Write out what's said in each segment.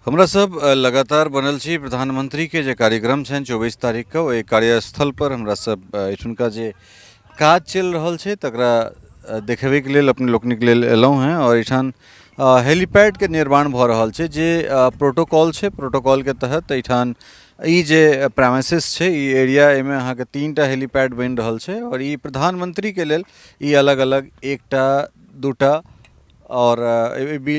हमरा सब लगातार बनल छी प्रधानमंत्री के जे कार्यक्रम छनि 24 तारीख के, ओहि कार्यस्थल पर हमरा सब एहिठुनका जे काज चलि रहल छै तकरा देखेबैके लेल अपने लोकनिक लेल एलहुँ हेँ। आओर एहिठाम हेलीपैडके निर्माण भऽ रहल छै, जे प्रोटोकॉल छै, प्रोटोकॉलके तहत एहिठाम ई जे प्रेमिसेस छै, ई एरिया, एहिमे अहाँके 3टा हेलीपैड बनि रहल छै। आओर ई प्रधानमंत्रीके लेल ई अलग अलग 1टा 2टा आओर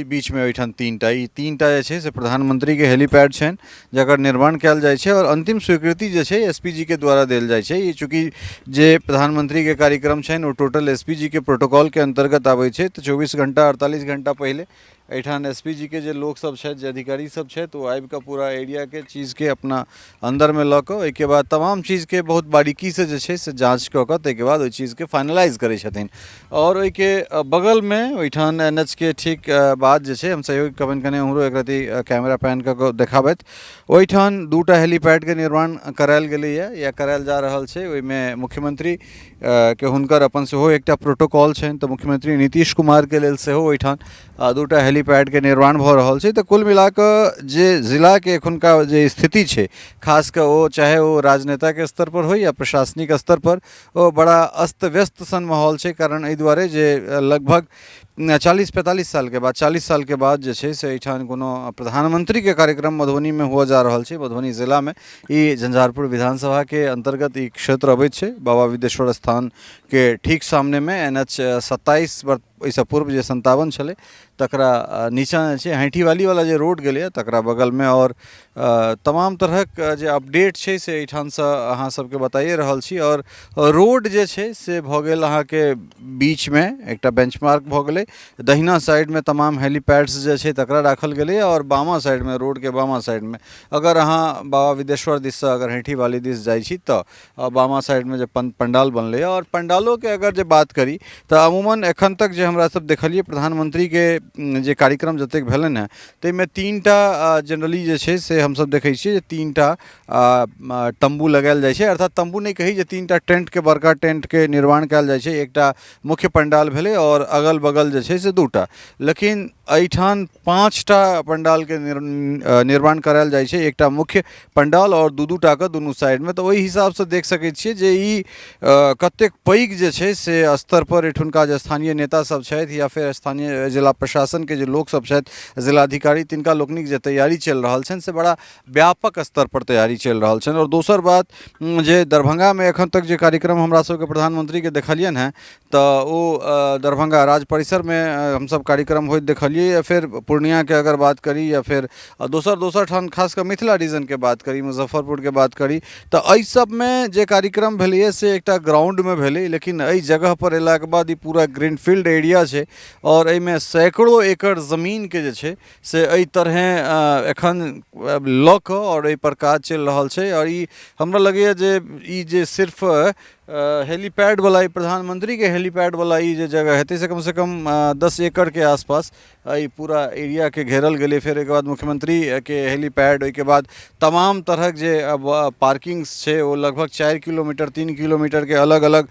बीचमे ओहिठाम 3टा, ई 3टा जे छै से प्रधानमंत्रीके हेलीपैड छनि जकर निर्माण कयल जाइ छै। आओर अन्तिम स्वीकृति जे छै एस पी जी के द्वारा देल जाइ छै। ई चूँकि जे प्रधानमंत्रीके कार्यक्रम छनि ओ टोटल एस पी जी के प्रोटोकॉलके अन्तर्गत आबै छै, तऽ 24 घंटा 48 घंटा पहिले एहिठाम एस पी जी के जे लोक सब छथि, जे अधिकारी सब छथि, ओ आबिकऽ पूरा एरियाके चीजके अपना अन्दरमे लऽ कऽ ओहिके बाद तमाम चीजके बहुत बारीकीसँ जे छै से जाँच कऽ कऽ ताहिके बाद ओहि चीजके फाइनलाइज करै छथिन। आओर ओहिके बगलमे ओहिठाम एन एच के ठीक बाद जे छै, हम सहयोगी कहबनि कने उम्हरो एक रति कैमरा पैन कऽ कऽ देखाबथि, ओहिठाम 2टा हेलीपैडके निर्माण करायल गेलैए या करायल जा रहल छै। ओहिमे मुख्यमंत्री के हुनकर अपन सेहो एकटा प्रोटोकॉल छनि, तऽ मुख्यमंत्री नीतीश कुमारके लेल सेहो ओहिठाम 2टा हेलीपैडके निर्माण भऽ रहल छै। तऽ कुल मिलाकऽ जे जिलाके एखुनका जे स्थिति छै, खास कऽ ओ चाहे ओ राजनेताके स्तरपर होइ या प्रशासनिक स्तरपर, ओ बड़ा अस्त व्यस्त सन माहौल छै। कारण एहि दुआरे जे लगभग 40-45 सालके बाद, 40 सालके बाद जे छै से एहिठाम कोनो प्रधानमंत्रीके कार्यक्रम मधुबनीमे हुअ जा रहल छै। मधुबनी जिलामे ई झंझारपुर विधानसभाके अन्तर्गत ई क्षेत्र अबैत छै। बाबा विदेश्वर स्थानके ठीक सामनेमे एन एच 27, ओहिसँ पूर्व जे 57 छलै तकरा नीचाँ जे छै हैँठीवालीवला जे रोड गेलैए तकरा बगलमे। आओर तमाम तरहक जे अपडेट छै से एहिठामसँ अहाँ सबके बताइए रहल छी। आओर रोड जे छै से भऽ गेल अहाँके बीचमे एकटा बेंचमार्क भऽ गेलै, दहिना साइडमे तमाम हेलीपैड्स जे छै तकरा राखल गेलैए। आओर बामा साइडमे, रोडके बामा साइडमे अगर अहाँ बाबा विदेश्वर दिससँ अगर हैँठीवाली दिस जाइ छी तऽ बामा साइडमे जे पंडाल बनलैए। आओर पंडालोके अगर जे बात करी तऽ अमूमन एखन तक जे हमरा सब देखलियै प्रधानमंत्रीके जे कार्यक्रम जतेक भेलनि हेँ ताहिमे 3टा जनरली जे छै से हमसब देखै छियै जे 3टा तम्बू लगायल जाइ छै, अर्थात तम्बू नहि कही, जे 3टा टेंटके, बड़का टेंटके निर्माण कयल जाइ छै। एकटा मुख्य पंडाल भेलै आओर अगल बगल जे छै से 2टा। लेकिन एहिठाम 5टा पंडालके निर्माण करायल जाइ छै, एकटा मुख्य पंडाल आओर 2-2 टाके दुनू साइडमे। तऽ ओहि हिसाबसँ देख सकै छियै जे ई कतेक पैघ जे छै से स्तरपर एहिठुनका जे स्थानीय नेता सब छथि या फेर स्थानीय जिला प्रशासनके जे लोकसब छथि, जिलाधिकारी, तिनका लोकनिक जे तैयारी चलि रहल छनि से बड़ा व्यापक स्तरपर तैयारी चलि रहल छनि। आओर दोसर बात जे दरभंगामे एखन तक जे कार्यक्रम हमरा सबके प्रधानमंत्रीके देखलियनि हेँ तऽ ओ दरभंगा राज परिसरमे हमसब कार्यक्रम होइत देखलियै, या फेर पूर्णियाके अगर बात करी या फेर दोसर दोसर ठाम खास कऽ मिथिला रीजनके बात करी, मुजफ्फरपुरके बात करी, तऽ एहि सबमे जे कार्यक्रम भेलैए से एकटा ग्राउंडमे भेलै। लेकिन एहि जगहपर अयलाके बाद ई पूरा ग्रीन फील्ड एरिया छै आओर एहिमे सैकड़ो एकड़ जमीनके जे छै से एहि तरहेँ एखन लऽ कऽ आओर एहिपर काज चलि रहल छै। आओर ई हमरा लगैए जे ई जे सिर्फ हेलीपैडवला, ई प्रधानमंत्रीके हेलीपैडवला ई जे जगह हेतै से कमसँ कम 10 एकड़के आसपास एहि पूरा एरियाके घेरल गेलै। फेर ओहिके बाद मुख्यमंत्रीके हेलीपैड, ओहिके बाद तमाम तरहक जे पार्किंग्स छै ओ लगभग 4 किलोमीटर 3 किलोमीटरके अलग अलग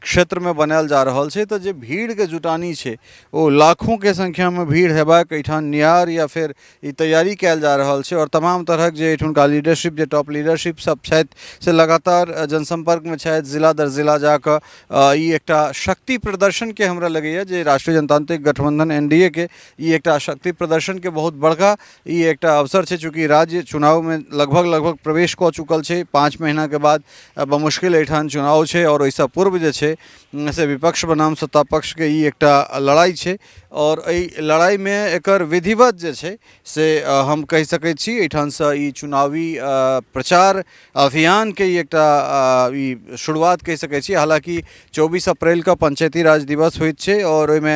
क्षेत्रमे बनायल जा रहल छै। तऽ जे भीड़के जुटानी छै ओ लाखोंके संख्यामे भीड़ हेबाक एहिठाम नियार या फेर ई तैयारी कयल जा रहल छै। आओर तमाम तरहक जे एहिठुनका लीडरशिप, जे टॉप लीडरशिप सब छथि से लगातार जनसम्पर्कमे छथि, जिला दर जिला जाकऽ ई एकटा शक्ति प्रदर्शनके हमरा लगैए जे राष्ट्रीय जनतांत्रिक गठबंधन एन डी ए के ई एकटा शक्ति प्रदर्शनके बहुत बड़का ई एकटा अवसर छै। चूँकि राज्य चुनावमे लगभग लगभग प्रवेश कऽ चुकल छै, 5 महीनाके बाद बमुश्किल एहिठाम चुनाव छै आओर ओहिसँ पूर्व जे छै से विपक्ष बनाम सत्ता पक्षके ई एकटा लड़ाइ छै। आओर एहि लड़ाइमे एकर विधिवत जे छै से हम कहि सकै छी एहिठामसँ ई चुनावी प्रचार अभियानके ई एकटा ई शुरुआत कहि सकै छी। हालाँकि 24 अप्रैलके पंचायती राज दिवस होइत छै आओर ओहिमे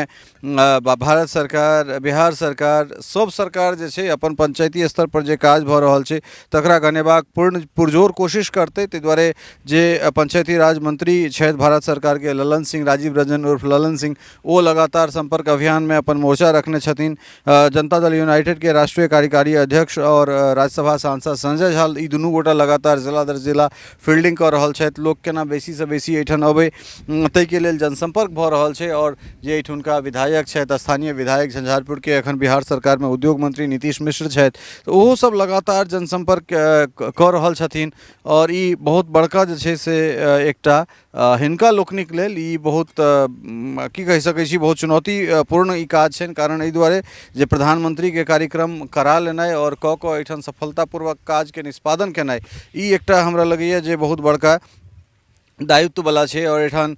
भारत सरकार, बिहार सरकार, सब सरकार जे छै अपन पंचायती स्तरपर जे काज भऽ रहल छै तकरा गनेबाक पूर्ण पुरजोर कोशिश करतै। ताहि दुआरे जे पंचायती राज मंत्री छथि भारत सरकारके, ललन सिंह, राजीव रंजन उर्फ ललन सिंह, सिंह ओ लगातार सम्पर्क अभियानमे अपन मोर्चा रखने छथिन। जनता दल यूनाइटेडके राष्ट्रीय कार्यकारी अध्यक्ष आओर राज्यसभा सांसद संजय झा, ई दुनू गोटा लगातार जिला दर जिला फील्डिंग कऽ रहल छथि। लोक केना बेसीसँ बेसी एहिठाम अबै ताहिके लेल जनसम्पर्क भऽ रहल छै। आओर जे एहिठुनका विधायक छथि, स्थानीय विधायक झंझारपुरके, एखन बिहार सरकारमे उद्योग मंत्री नीतीश मिश्र छथि, तऽ ओहो सब लगातार जनसम्पर्क कऽ रहल छथिन। आओर ई बहुत बड़का जे छै से एकटा हिनका लोकनिक लेल ई बहुत की कहि सकै छी, बहुत चुनौतीपूर्ण ई काज छनि। कारण एहि दुआरे जे प्रधानमन्त्रीके कार्यक्रम करा लेनाइ आओर कऽ कऽ एहिठाम सफलतापूर्वक काजके निष्पादन केनाइ, ई एकटा हमरा लगैए जे बहुत बड़का दायित्ववला छै। आओर एहिठाम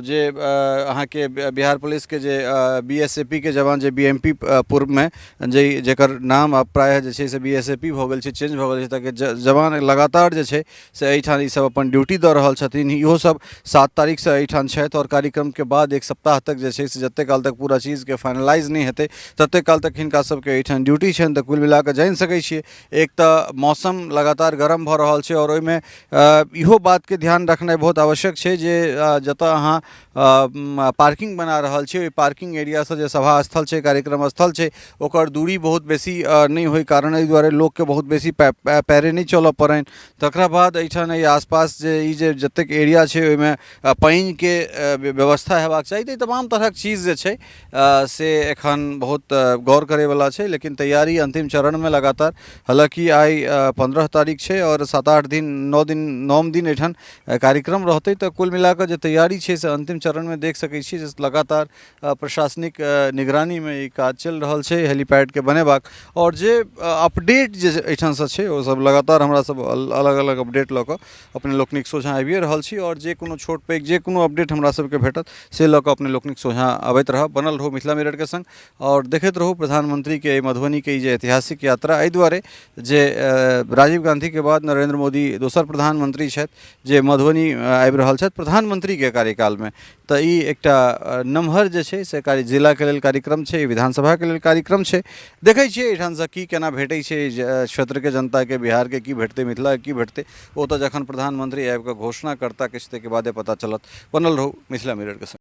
जे अहाँके बिहार पुलिसके जे बी एस ए पी के जवान, जे बी एम पी पूर्वमे जे जकर नाम आब प्रायः जे छै से बी एस ए पी भऽ गेल छै, चेंज भऽ गेल छै, ताकि जवान लगातार जे छै से एहिठाम ईसभ अपन ड्यूटी दऽ रहल छथिन। इहो सब 7 तारीखसँ एहिठाम छथि आओर कार्यक्रमके बाद एक सप्ताह तक जे छै से जतेक काल तक पूरा चीजके फाइनलाइज नहि हेतै ततेक काल तक हिनका सबके एहिठाम ड्यूटी छनि। तऽ कुल मिलाकऽ जानि सकै छियै, एक तऽ मौसम लगातार गरम भऽ रहल छै आओर ओहिमे इहो बातके ध्यान रखनाइ बहुत आवश्यक छै जे जतऽ अहाँ पार्किंग बना रहल छी, ओहि पार्किंग एरियासँ जे सभा स्थल छै, कार्यक्रम स्थल छै, ओकर दूरी बहुत बेसी नहि होइ। कारण एहि दुआरे लोकके बहुत बेसी पैरे नहि चलऽ पड़नि। तकरा बाद एहिठाम एहि आसपास जे ई जे जतेक एरिया छै ओहिमे पानिके व्यवस्था हेबाक चाही। तऽ ई तमाम तरहक चीज जे छै से एखन बहुत गौर करैवला छै, लेकिन तैयारी अन्तिम चरणमे लगातार। हालाँकि आइ 15 तारीख छै आओर 7 8 दिन, 9 दिन, नओम दिन एहिठाम कार्यक्रम रहतै। तऽ कुल मिलाकऽ जे तैयारी छै से अन्तिम चरणमे देख सकै छी जे लगातार प्रशासनिक निगरानीमे ई काज चलि रहल छै हेलीपैडके बनेबाक। आओर जे अपडेट जे एहिठामसँ छै ओ सब लगातार हमरा सब अलग अलग अपडेट लऽ कऽ अपने लोकनिक सोझाँ आबिए रहल छी। आओर जे कोनो छोट पैघ जे कोनो अपडेट हमरा सबके भेटत से लऽ कऽ अपने लोकनिक सोझाँ अबैत रहब। बनल रहू मिथिला मिररके सङ्ग आओर देखैत रहू प्रधानमंत्रीके एहि मधुबनीके ई जे ऐतिहासिक यात्रा। एहि दुआरे जे राजीव गांधीके बाद नरेंद्र मोदी दोसर प्रधानमंत्री छथि जे मधुबनी आबि रहल छथि प्रधानमंत्रीके कार्यकालमे। तऽ ई एकटा नमहर जे छै से कार्य जिलाके लेल कार्यक्रम छै, विधानसभाके लेल कार्यक्रम छै। देखै छियै एहिठामसँ की केना भेटै छै क्षेत्रके जनताके, बिहारके की भेटतै, मिथिलाके की भेटतै, ओ तऽ जखन प्रधानमंत्री आबि कऽ घोषणा करता किछु ताहिके बादे पता चलत। बनल रहू मिथिला मिररके संग।